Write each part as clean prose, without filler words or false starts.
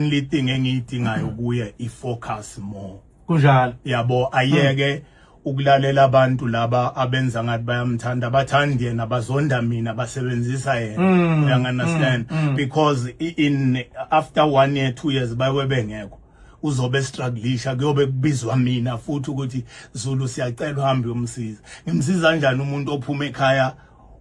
Only thing engiyidingayo kuye i-focus more. Kunjalo. Yabo, ayeke ukulalela abantu laba abenza ngathi bayamthanda, bathandi yena, bazonda mina, basebenzisa yena. You understand? Because in after one year, 2 years, bayobe bengekho, uzobe strugglisha, kuyobe kubizwa mina futhi ukuthi, "Zulu, siyacela uhambe uyomsiza." Ngimsiza kanjani umuntu ophuma ekhaya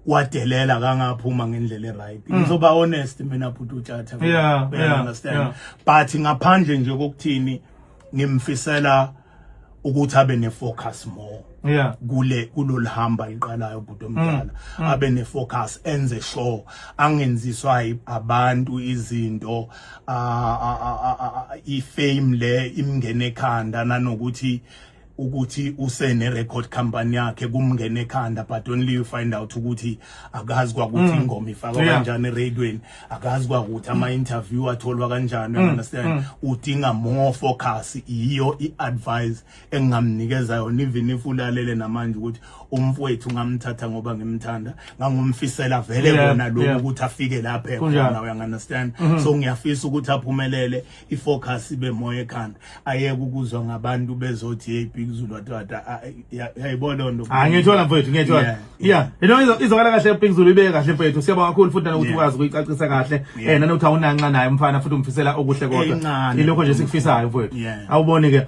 wadelela, kangaphuma ngendlela e-right? Ngizoba honest mina, bhuti uTshatha. You understand? Yeah. But ngaphandle nje kokuthini, ngimfisela ukuthi abe ne-focus more kule kulolihamba liqalayo, bhuti omdala, abe ne-focus, enze sure angenziswa abantu izinto, i-fame le imngene ekhanda, nanokuthi ukuthi usene record company yakhe kumngene ekhanda, but only you find out ukuthi akazi kwakuthi ingoma ifakwa kanjani eradioweni, akazi kwakuthi ama interview atholwa kanjani, you understand? Udinga more focus. Iyo i-advice engingamnikeza yona, even if ulalele namanje, ukuthi umfowethu ngamthatha ngoba ngimthanda, ngangumfisela vele kona lokhu ukuthi afike lapha ekhona, you understand? So ngiyafisa ukuthi aphumelele, i-focus ibe moya ekhanda, ayeke ukuzwa ngabantu bezothi, "Hey, Big Zulu," watata yayibona loo nto. Ah, ngiyithola mfowethu, ngiyithola. Yeah, izwakala kahle, Big Zulu, ibeke kahle mfowethu. Siyabonga kakhulu futhi nanokuthi ukwazi ukuyicacisa kahle. Nanokuthi awunanxa naye umfana futhi umfisela okuhle kodwa. Encane. Ilokho nje sikufisayo mfowethu. Awuboni ke.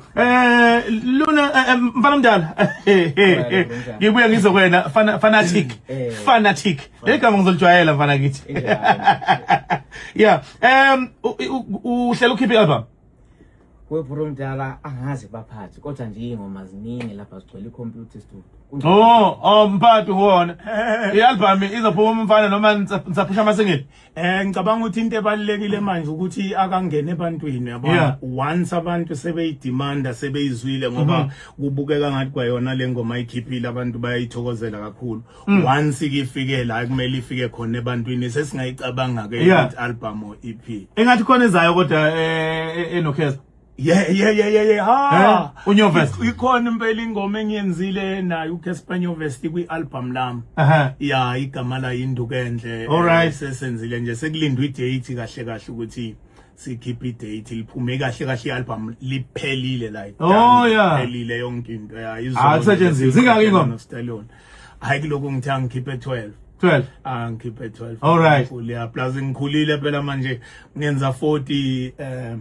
Luna mfana omdala. Ngibuye ngizokwena fanatic. Fanatic. Legama ngizolijwayela, mfana kithi. Injalo. Yeah. Uhlela ukhipha i-album. Webhuru omdala, angazi baphathi, kodwa nje iy'ngoma ziningi lapha, zigcwele ikhompyutha studio. Oh, mphathi wona. I-album izophuma umfana noma nisaphusha ama-single? Ngicabanga ukuthi into ebalulekile manje ukuthi akangene ebantwini, yabona. Once abantu sebeyidemanda, sebeyizwile, ngoba kubukeka ngathi kwayona le ngoma ayikhiphile abantu bayayithokozela kakhulu. Once ikifike la kumele ifike khona ebantwini, sesingayicabanga ke ukuthi album or EP. Engathi khona ezayo kodwa enoKheza. Yeah, ha. Eh, uNyovest. Ikhona impela ingoma engiyenzile nayo uCasper Nyovest kwi-album lami. Ya, igama la Induku Enhle. Sesenzile nje, sekulindwe i-date kahle kahle ukuthi sikhiphe i-date liphume kahle kahle i-album, liphelile like. Liphelile yonke into ya. Ah, kusetshenziswe. Zingaki ingoma? Stallion. Hayi, kuloko ngithi angikhiphe 12. 12. Ah, ngikhiphe 12. All right. Ya, plus ngikhulile phela manje, ngenza 40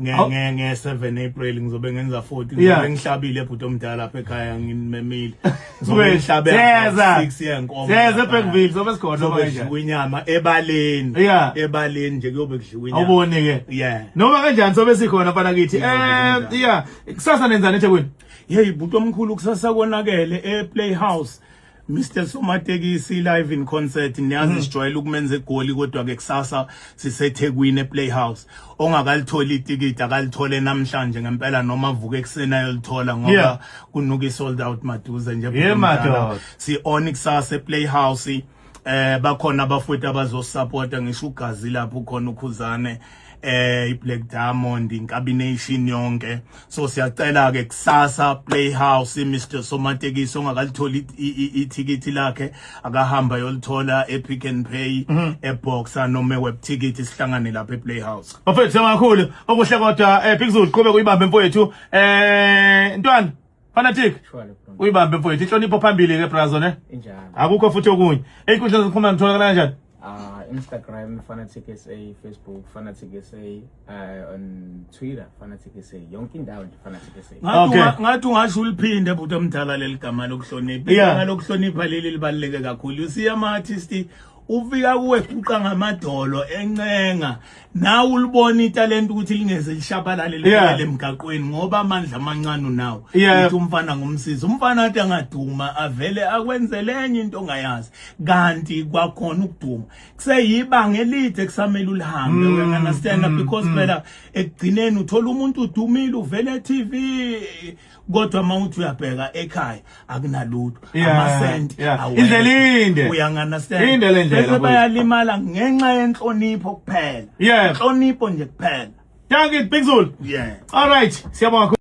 nge nge 7 April ngizobe ngenza 40. Ngizobe ngihlabile, bhuti omdala, lapha ekhaya, nginimemile. Ngizobe ngihlabe Siyeza. 6 yenkomo. Siyeza lapha. eBergville, sobe sikhona noma Kuzobe kanjani. kudliwa inyama ebaleni. Ebaleni nje kuyobe kudliwa inyama. Awuboni ke. Noma kanjani sobe sikhona, mfana kithi. Yeah, kusasa nenzani eThekwini? Hey, bhuti omkhulu, kusasa konakele e-Playhouse. Mr Somatekisi live in concert. Niyazi sijwayele ukumenza eGoli, kodwa ke kusasa siseThekwini ePlayhouse. Ongakalitholi itikiti akalithole namhlanje ngempela, noma avuke ekuseni ayolithola, ngoba kunuka sold out maduze nje, bhuti omdala. Madoda. Si on kusasa ePlayhouse. Bakhona abafowethu abazosupporta, ngisho ugazi lapho khona ukhuzane, iBlack Diamond, Inkabi Nation yonke. So siyacela ke kusasa Playhouse, Mr Somatekisi. Ongakalitholi ithikithi lakhe akahamba yolithola ePick n Pay, eBoxer noma eWeb Ticket. Sihlangane lapha ePlayhouse. Bafethu, siyabonga kakhulu. Okuhle kodwa, Big Zulu, qhubeka uyibambe mfowethu. Ntwana Fanatic. Shwale, bro. Uyibambe mfowethu. Inhlonipho phambili ke, brazo, ne? Injalo. Akukho futhi okunye. Ey'nkundleni zokuxhumana kutholakala kanjani? Instagram Fanatic SA, Facebook Fanatic SA, on Twitter Fanatic SA. Yonke indawo nje Fanatic SA. Ngathi ngathi ungasho uliphinde, bhuti omdala, leli gama lokuhlonipha. Igama lokuhlonipha leli libaluleke kakhulu. You see, ama artist ufika kuwe guqa ngamadolo encenga, nawe ulibona italent ukuthi lingeze lishabalale libuyele emgaqweni, ngoba amandla amancane unawo. Uthi umfana ngumsizi, umfana athi angaduma avele akwenzele enye into ongayazi, kanti kwakhona ukuduma kuseyibanga elide kusamele ulihambe, you understand? Because phela ekugcineni uthola umuntu udumile, uvele e-TV, kodwa uma uthi uyabheka ekhaya akunalutho, amasenti awekho. Indlela inde. Uyangi-understand? Inde le ndlela, Bese mfowethu. bayalimala ngenxa yenhlonipho kuphela. Inhlonipho nje kuphela. Dankie, Big Zulu. Yeah. All right, siyabonga kakhulu.